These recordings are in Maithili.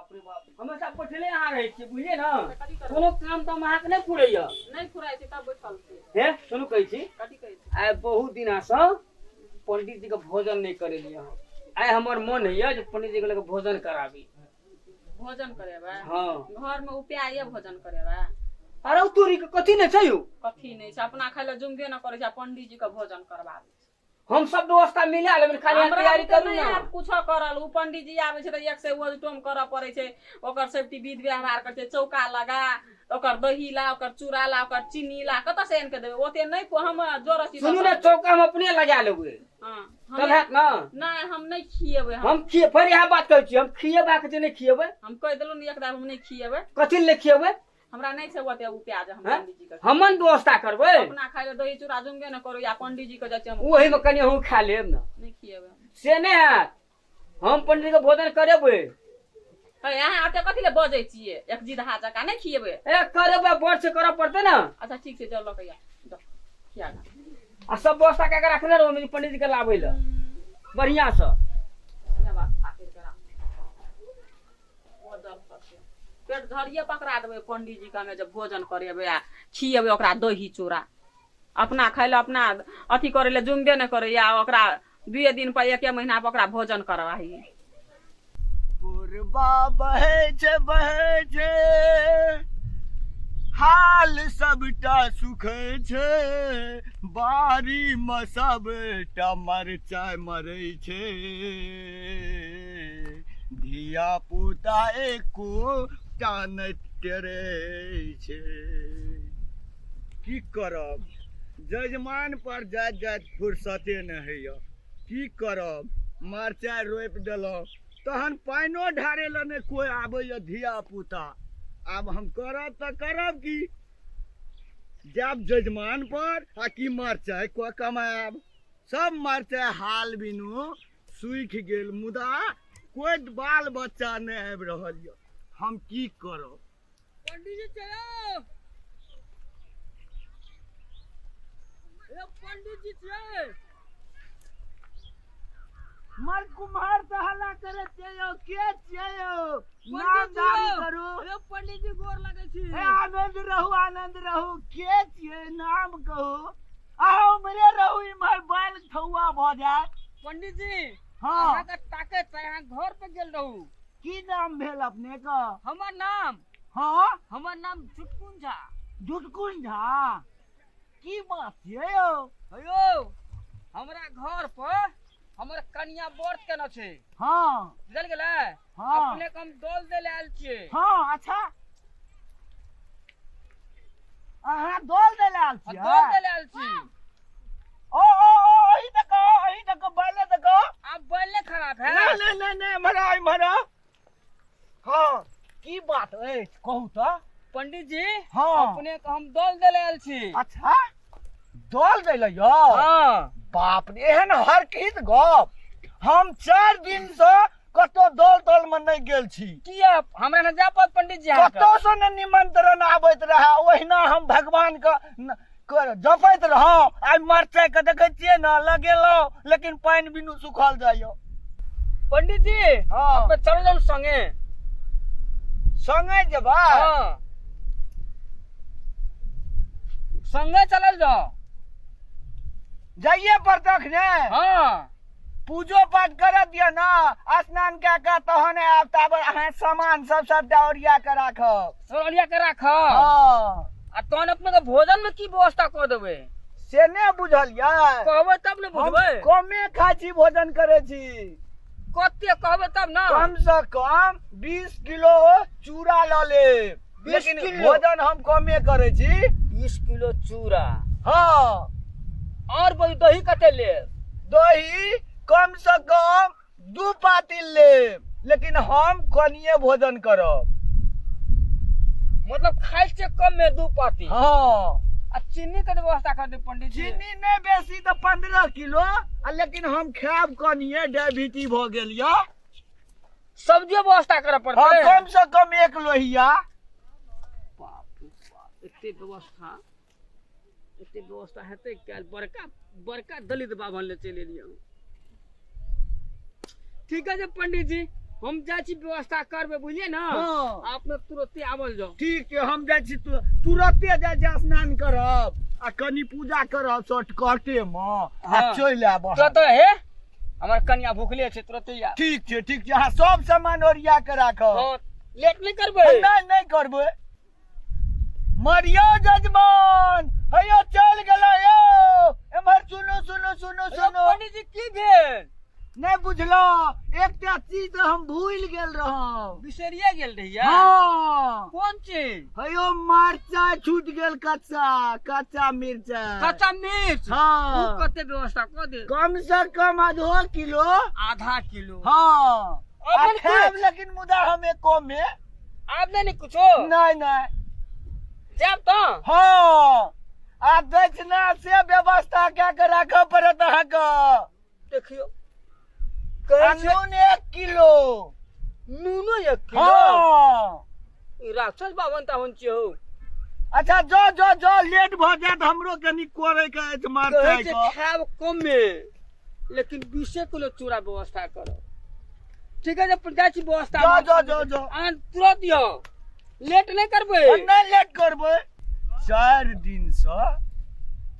बाप रे बाप, हमेशा बैठले अहाँ रहै छियै, बुझलियै ने? तऽ कथी करबै? कोनो काम ताम अहाँके नहि फुरैया। नहि फुराइ छै तब बैठल छी। हे सुनू, कहै छी। कथी कहै छी? आइ बहुत दिनासँ पंडित जी के भोजन नहि करेलियै हम। आइ हमर मन होइया जे पंडित जी के लऽ कऽ भोजन कराबी। भोजन करेबै? हँ। घर मे उपाय ये भोजन करेबै? अरे तोरी के कथी नहि छै यौ? कथी नहि छै, अपना खाय लए जुमबे न करै छै आ पंडित जी के भोजन करबा दै छै। हम सब व्यवस्था मिला लेबै, खाली अहाँ हमरा तैयारी बुते करू नहि ने। हैत कुछो करल। ओ पंडित जी आबै छै तऽ एक से ओज टोम करऽ पड़ै छै, ओकर सबटी विध व्यवहार करै छै, चौका लगा, ओकर दही ला, ओकर चूड़ा ला, ओकर चीनी ला, कतऽ से आनि कऽ देबै? ओते नहि हम जोरऽ छी। सुनू ने, चौका हम अपने लगा लेबै। हँ। तब हैत ने? नहि, हम नहि खिएबै। हम खिए, फेर इएह बात कहै छी, हम खिएबाक जे नहि खिएबै। हम कहि देलहुँ ने एक दाम, हम नहि खिएबै। कथी लए खिएबै? हमरा नहि छै ओते उपाय जे हम हैं? पंडित जी के हमन व्यवस्था करबै। अपना खाय लए दही चूड़ा जुमबे ने करू या पंडित जी के जाइ छी हम। ओहिमे कनि अहूँ खा लेब ने। नहि खिएबै। से नहि हैत, हम पंडित के भोजन करेबै। हे, अहाँ एते कथी लए बजै छियै एक जिदहा जकाँ? नहि खिएबै। ए करेबै, बड़ से करऽ पड़तै ने। अच्छा ठीक छै, जाउ लऽ कऽ आ जाउ, खिया दा। आ सब व्यवस्था कए के रखने रहू पंडित जी के लाबै लए बढ़िआँ सँ। व्यवस्था करि कऽ राख। भोजन करतै, पेट धरिये पकड़ा देबै पंडीजी के हमे जे भोजन करेबै आ खिएबै ओकरा दही चूड़ा। अपना खाय लए, अपना अथी करै लए जुमबे नहि करैया, ओकरा दुए दिन पर, एके महीना पर ओकरा भोजन करवाही। पुरबा बहै छै, बहै छै, हाल सबटा सुखै छै, बाड़ी मे सबटा मरचाइ मरै छै, धिया पुता एको टा नहि टेरै छै। की करब, जजमान पर जाइत जाइत फुर्सते नहि होइए। की करब, मरचाइ रोपि देलहुँ, तहन पानिओ ढारै लए नहि कोइ आबैए धिया पुता। आब हम करब तऽ करब की? जायब जजमान पर आ कि मरचाइ कऽ कमायब? सब मरचाइ हाल बिनु सूखि गेल, मुदा कोइ बाल बच्चा नहि आबि रहल यऽ। हम की करब? पंडित जी चलो, ए पंडित जी छियै। मर कुम्हार से हल्ला करे छियै यौ, के छियै यौ? नाम दाम करू। ए पंडित जी, गोर लगै छी। ए आनंद रहू, आनंद रहू। के छियै, नाम कहू। अहाँ उम्हरे रहू, इम्हर बैल थौआ भऽ जायत। पंडित जी। हँ। अहाँके ताकत छै, अहाँ घर पर गेल रहू। की नाम भेल अपने के? हमर नाम? हाँ। हमर नाम झुटकुन झा। झुटकुन झा, की बात छियै यौ? हेयौ, हमरा घर पर हमर कनिया व्रत केने छै। हाँ। बुझल गेलै? हाँ। अपने के हम डोल दै लए आयल छियै। हाँ, अच्छा, अहाँ डोल दै लए आयल हाँ, छियै? डोल दै लए आयल छी। ओ ओ ओ एही तक, एही तक, बैले तक। आब बैल नहि खराब है? नहीं नहीं नहीं नहीं, इम्हर आओ, इम्हर आओ। हाँ, की बात अछि, कहू तऽ। पंडित जी। हाँ। अपने के हम डोल दै लए आयल छी। अच्छा, डोल दै लए यौ? हाँ। बाप रे, एहन हरखित गप! हम 4 दिन से कतौ दल तल में नहीं गेल छी। किया, हमरा न जा पड़त पंडित जी अहाँके? कतौ से ने निमंत्रण आबैत रहे, ओहिना हम भगवान के जपैत रहौं। आइ मरचाइ के देखै छियै ने, लगेलहुँ, लेकिन पानि बिनु सुखल जाइए। पंडित जी। हाँ। अपने चलू जाउ संगे। संगे जेबै? हाँ, संगे चलल जाओ। जाइए पड़तै अखने? हाँ। पूजो पाठ करऽ दिअ ने, स्नान कए कऽ तहन आयब। ताबे अहाँ सामान सब सबटा ओरिया कऽ राखब। सब ओरिया के राखब? हाँ। आ तहन अपने के भोजन में की व्यवस्था कऽ देबै? से नहि बुझल यऽ? कहबै तब ने हम बुझबै। कमे खाइ छी, भोजन करै छी। कते कहबै तब ने। कम से कम 20 किलो चूड़ा लऽ लेब। 20 लेकिन किलो? भोजन हम कमे करै छी। 20 किलो चूड़ा। हाँ। और बोलू, दही कते लेब? दही कम से कम 2 पातिल लेब, लेकिन हम कनिये भोजन करब। मतलब खाइ छियै कम में 2 पातिल? हाँ। आ चीनी के व्यवस्था कर दे पंडित जी। चीनी नहि बेसी तऽ 15 किलो, आ लेकिन हम खायब कनिये, डायबिटी भऽ गेल यऽ। सब्जी व्यवस्था करऽ पड़तै? हाँ, कम से कम 1 लोहिया। बाप रे बाप, एते व्यवस्था, एते व्यवस्था हेतै काल्हि? बड़का बड़का दलित बाभन ले चलि एलियै हम। ठीक है पंडित जी, हम जाइ छी व्यवस्था करबै, बुझलियै ने? हँ। अपने तुरते आबल जाउ। ठीक छै, हम जाइ छी, तुरते जाइ छी, स्नान करब आ कनि पूजा करब शॉर्टकटे मे आ हँ। चलि आयब अहाँ। तुरत हे, हमर कनिया भूखले छै, तुरते आ। ठीक छै, ठीक छै, अहाँ सब सामान ओरिया के राखब। हँ, लेट नहि करबै। नहि, नहि करबै। मरियो जजमान, हैयो चलि गेलै यौ। एम्हर सुनू, सुनू, सुनू, सुनू। पंडित जी, की भेल? नहि बुझलो, एकटा चीज हम भूलि गेल रहौं। बिसरिए गेल रहियै? हँ। कोन चीज? हैयो मरचाइ छूटि गेल, कच्चा कच्चा मिरचाइ। कच्चा मिर्च? हँ। ओ कते व्यवस्था कऽ दे। कम से कम आधो किलो। आधा किलो? हँ। आब आ नहि खायब कुछ? लेकिन मुदा हम एको मे आब नहि ने कुछो? नहि, नहि। जायब तऽ? हँ, आ दक्षिणा से व्यवस्था कए के राखऽ पड़त अहाँके। देखियौ, आ कहै छै नून 1 किलो। Nuno 1 kilo? हँ। ई राक्षस बावन तावन छियै हौ। अच्छा, जो जो जो, लेट भऽ जायत, हमरो कनि करे के अछि कहै मरचाइ छै के। खायब कमे, लेकिन 20 किलो चूड़ा व्यवस्था करब। ठीक है, जब जाइ छी व्यवस्था। जो, जो, जो, जो। अहाँ तुरंत यौ, लेट नहि करबै। नहि लेट करबै।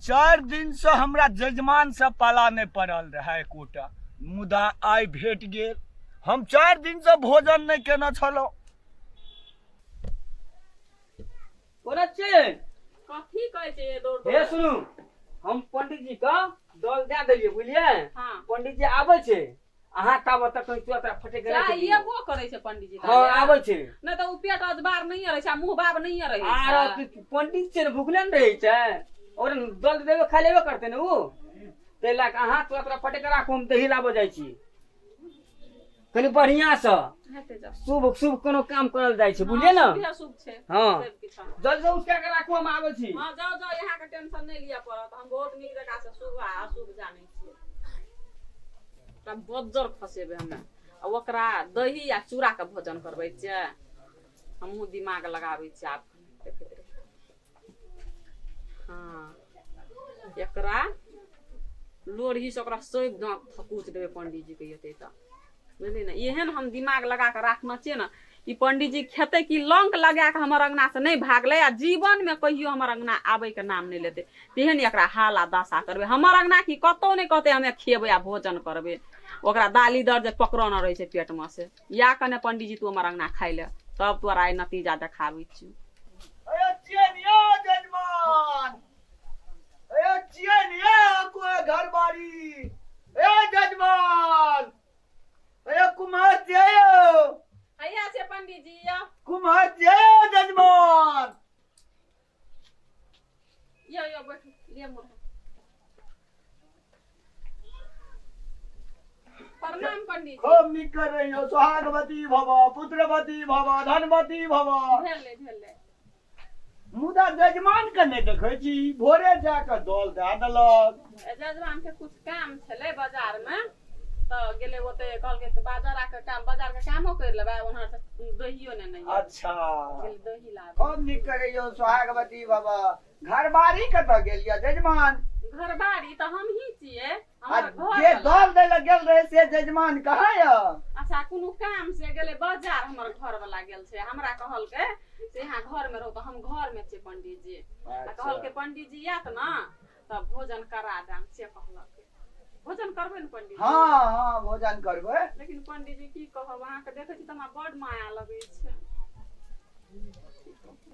4 दिन से हमरा जजमान से पाला नहि पड़ल रहै एकोटा, मुदा आइ भेट गेल। हम 4 दिन से भोजन नहि केने छलहुँ। कोना छियै? कथी कहै छै दौड़? हे सुनू, हम पंडित जी के दल दए देलियै, बुझलियै? हँ। पंडित जी आबै छै, अहाँ ताबत तक कहीं तुरंत फटे के राखि दियौ। एबो करै छै पंडित जी? हँ, आबै छै। नहि तऽ ओ पेट अजबार नहीं रहै छै आ मुँह बाब नहीं रहै आर छै। पंडित छै ने, भुखले ने रहै छै, और दल देबे खा लेबे करतै ने ओ। ताहि लए कऽ अहाँ तुरंत फटे के राखू, हम दही लाबऽ जाइ छी कनि बढ़िआँ सँ। हेतै, जाउ। शुभ शुभ कोनो काम करल जाइ छै, बुझलियै ने? हँ, शुभे शुभ छै। हँ। सब किछु। जल्दी से उसका के राखू, हम आबै छी। हँ, जाउ जाउ, यहाँ के टेंशन नहि लिअ पड़त। हम बहुत नीक जकाँ से शुभ आ अशुभ जानै छियै। ओकरा बज्जर खसेबै हमे आ ओकरा दही आ चूड़ा के भोजन करबै छियै। हमहूँ दिमाग लगाबै छियै, आब देखैत रहियै। हँ, एकरा लोढ़ी से ओकरा सौंप दाँत थकुच देबै पंडीजी के एतै तऽ, बुझलियै ने? एहन हम दिमाग लगा कऽ राखने छियै ने, ई पंडीजी खेतै कि लंक लगा कऽ हमर अंगना से नहि भागलै आ जीवन मे कहियो हमर अंगना आबै के नाम नहि लेतै, तेहन एकरा हाल आ दशा करबै। हमर अंगना की, कतौ नहि कहतै हमे खेबै आ भोजन करबै। ओकरा दाली दर जे पकड़ौने रहै छै पेट मे से या कने पंडीजी तू हमर अंगना खाइ ले, तब तोरा आइ नतीजा देखाबै छियौ। अरे छियै नि यौ जजमान, अरे छियै नि यौ कोई घरबारी, ए जजमान, अरे कुम्हार छियै यौ? हैया छै पंडीजी, यौ। कुम्हार छियै यौ जजमान? यौ, यौ, बैठू, लिअ मुरहा। प्रणाम पंडीजी। खूब नीक कर रही हो, सोहागवती भव, पुत्रवती भव, धनवती भव। भेलै, भेलै। मुदा जजमान के नहि देखै छी, भोरे जा कऽ दल दए देलक। जजमान के कुछ काम छलै बाजार मे तऽ गेलै ओते। कहलकै कि बाजार आके काम, बाजार के कामो करि लेबै, उन्हर से दहियो ने नहि गेलै, दही लाबै। खूब नीक करैयो, सोहागवती भव। घरबारी कतऽ गेल यऽ जजमान? घरबारी तऽ हमही छियै। आ हमर घर जे वाला। दल दै लए गेल रहे से जजमान कहाँ यऽ? अच्छा, कोनो काम से गेलै बाजार, हमर घर वाला गेल छै। हमरा कहलकै से यहाँ घर मे रहू, तऽ हम घर मे छियै पंडीजी। आ कहलकै पंडीजी आयत ने तऽ भोजन करा देम, से कहलक। भोजन करबै ने पंडीजी? हँ हँ, भोजन करबै। लेकिन पंडीजी, की कहब, अहाँके देखै छी तऽ हमरा बड माया लगै छै।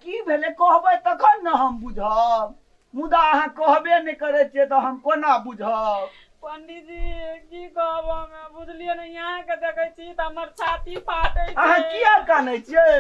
की भेलै, कहबै तखन ने हम बुझब। मुदा अहाँ कहबे नहि करै छियै तऽ हम कोना बुझब? पंडीजी, की कहब, हमे बुझलियै ने, अहाँके देखै छी तऽ हमर छाती फाटै अहाँ छै। किया कानै छियै?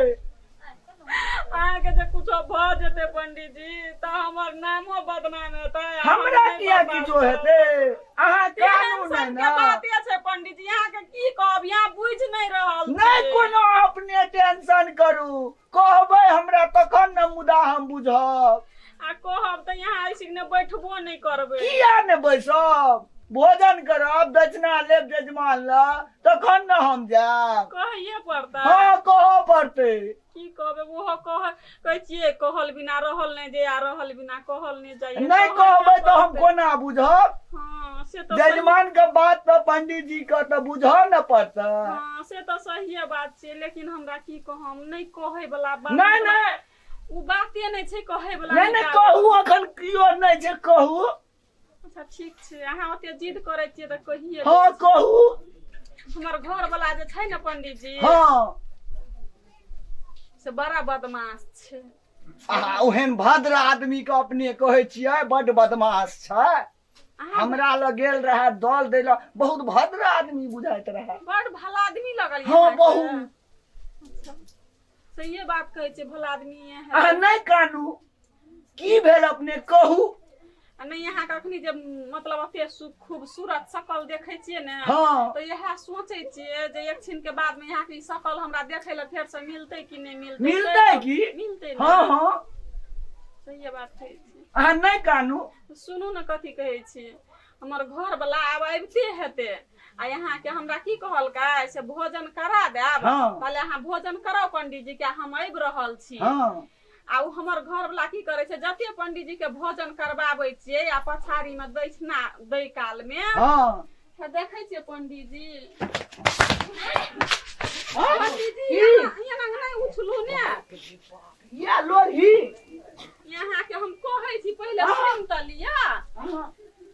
अहाँके जे कुछो भऽ जेतै पंडीजी, तऽ हमर नामो बदनाम हेतै आ हम हमरा नहि किया बर्बाद किछो करब। हेतै? अहाँ कानू एहन नहि सनके ने। बाते छै पंडीजी, अहाँके की कहब, यहाँ बुझि नहि रहल नहि छी। कोनो अपने टेंशन करू, कहबै हमरा तखन ने मुदा हम बुझब। आ कहब तऽ यहाँ ऐसे ने बैठबो नहि करबै। किया ने बैसब? भोजन करब, दक्षिणा लेब जजमान ल, तखन ने हम जायब। कहैये पड़तै? हँ, कहऽ पड़तै। की कहबै ओहो कह कहै छियै कहल बिना रहल नहि जे आ रहल बिना कहल नहि जाइए। नहि कहबै तऽ हम कोना बुझब? हँ से तऽ सही- जजमान के बात तऽ पंडित जी के तऽ बुझऽ ने पड़तै। हँ से तऽ सहिए बात छै, लेकिन हमरा की कहम, नहि कहै वाला बात। नहि नहि, ओ बाते नहि छै कहै वाला। नहि नहि, कहू, अखन कियो नहि छै, कहू। अच्छा ठीक छै, अहाँ ओते जिद करै छियै तऽ कहिए। हँ कहू। हमर घर वाला जे छै ने पंडित जी, हँ, से बड़ा बदमाश छै। आ ओहन भद्र आदमी के अपने कहै छियै बड बदमाश छै? अहाँ हमरा लग गेल रहे दल दै लए, बहुत भद्र आदमी बुझाइत रहे। बड़ भला आदमी लगल। हँ बहुत। सहिए बात कहै छै, भला आदमी है। अहाँ नहि कानू, की भेल अपने कहू। आ नहि, अहाँके अखनी जे मतलब एते खूबसूरत शकल देखै छियै ने, हँ, तऽ इएह सोचै छियै जे एक क्षण के बाद में अहाँके ई शकल हमरा देखै लए फेर से मिलतै कि नहि मिलतै। मिलतै की? मिलतै ने? हँ हँ। सहिए बात कहै छियै। अहाँ नहि कानू। सुनू ने, कथी कहै छी, हमर घर वाला आब अबिते हेतै आ यहाँके हमरा की कहलकै से भोजन करा देब। हँ। कहले अहाँ भोजन कराउ पंडीजी के, हम आबि रहल छी। हँ। आ ओ हमर घर वाला की करै छै, जते पंडीजी के भोजन करबाबै छियै आ पछाड़ी मे दक्षिणा दै काल मे हँ देखै छियै पंडीजी। हँ? पंडीजी की? एना नहि उछलू ने। या लोढ़ी। यहाँ के हम कहै छी, पहिले सुनि तऽ लिअ।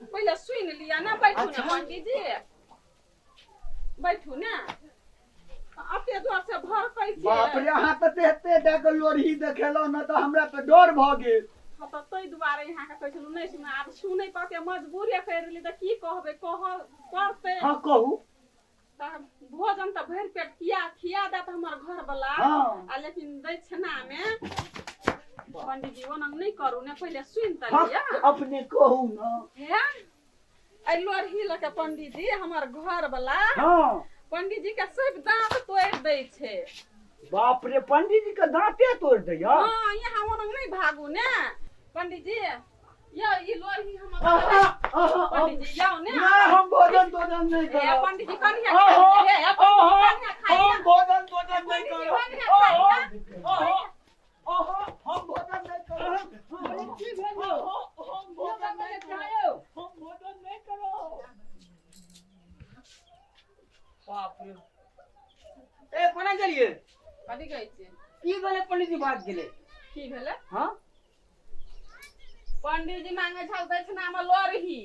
पहिले सुनि लिअ ने, बैठू ने। अच्छा। पंडीजी बैठू ने, एते जोर से भड़कै बाप रे, छियै। अहाँ तऽ एते दए कऽ लोढ़ी देखेलहुँ ने तऽ हमरा तऽ डर भऽ गेल। हँ, तऽ ताहि दुआरे अहाँके कहै छलहुँ नहि सुन, आब सुनै पड़तै, मजबूरे करि देली तऽ की कहबै, कहऽ पड़तै। हँ कहू। तऽ भोजन तऽ भरि पेट किया खिया देत हमर घरवला। हँ। आ लेकिन दक्षिणा मे पंडीजी ओना नहि करू ने, पहिले सुनि तऽ हँ लिअ। अपने कहू ने। हे, एहि लोढ़ी लऽ के पंडीजी हमर घरवला हँ पंडीजी के सब दाँत तोड़ि दै छै। बाप रे, पंडीजी के दाँते तोड़ि दैया? हँ, यहाँ ओना नहि भागू ने पंडीजी, यौ ई लोढ़ी हमर अहाँ अहाँ पंडीजी यौ ने। नहि, हम भोजन तोजन नहि हे करब। पंडीजी कनिया अहो, हे अहो, पंडीजी कनिया खाइ। हम भोजन तोजन नहि करब। कनिया अहो, खाइ। अहो, अहो, हम भोजन नहि करब। की भेल यौ? अहो, हम भोजन नहि करब, हम भोजन नहि करब। बाप रे, ए कोना गेलियै? कथी कहै छियै? की भेलै पंडीजी भाग गेलै? की भेलै? हँ। पंडीजी मांगे छल दक्षिणा मे लोरही,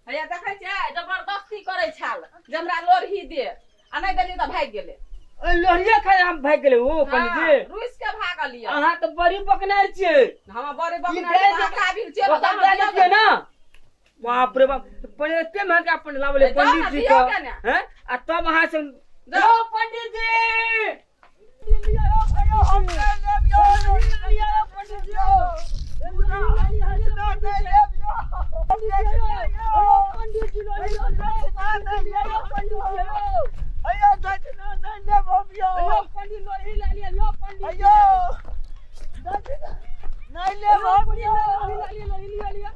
हैया देखै छियै जबरदस्ती करै छल जे हमरा लोरही दे, आ नहि देलियै तऽ भागि गेलै। ए, लोहिया खाय हम भागि गेलै ओ पंडीजी? रुसि के भागल यऽ। अहाँ तऽ बड़ी बकनार छियै। हम बड़े ई बकना दे दे- काबिल छियै। ओकरा दए दै छियै ने, बाप रे बाप, पहिले एते महंगा अपन लाबले ए, जाउ ने, पंडीजी दियौ के के ने। हैं, आ तब अहाँ से जाउ। यौ पंडीजी, नहीं लेब हम,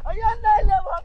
अयो नहीं लेब हम।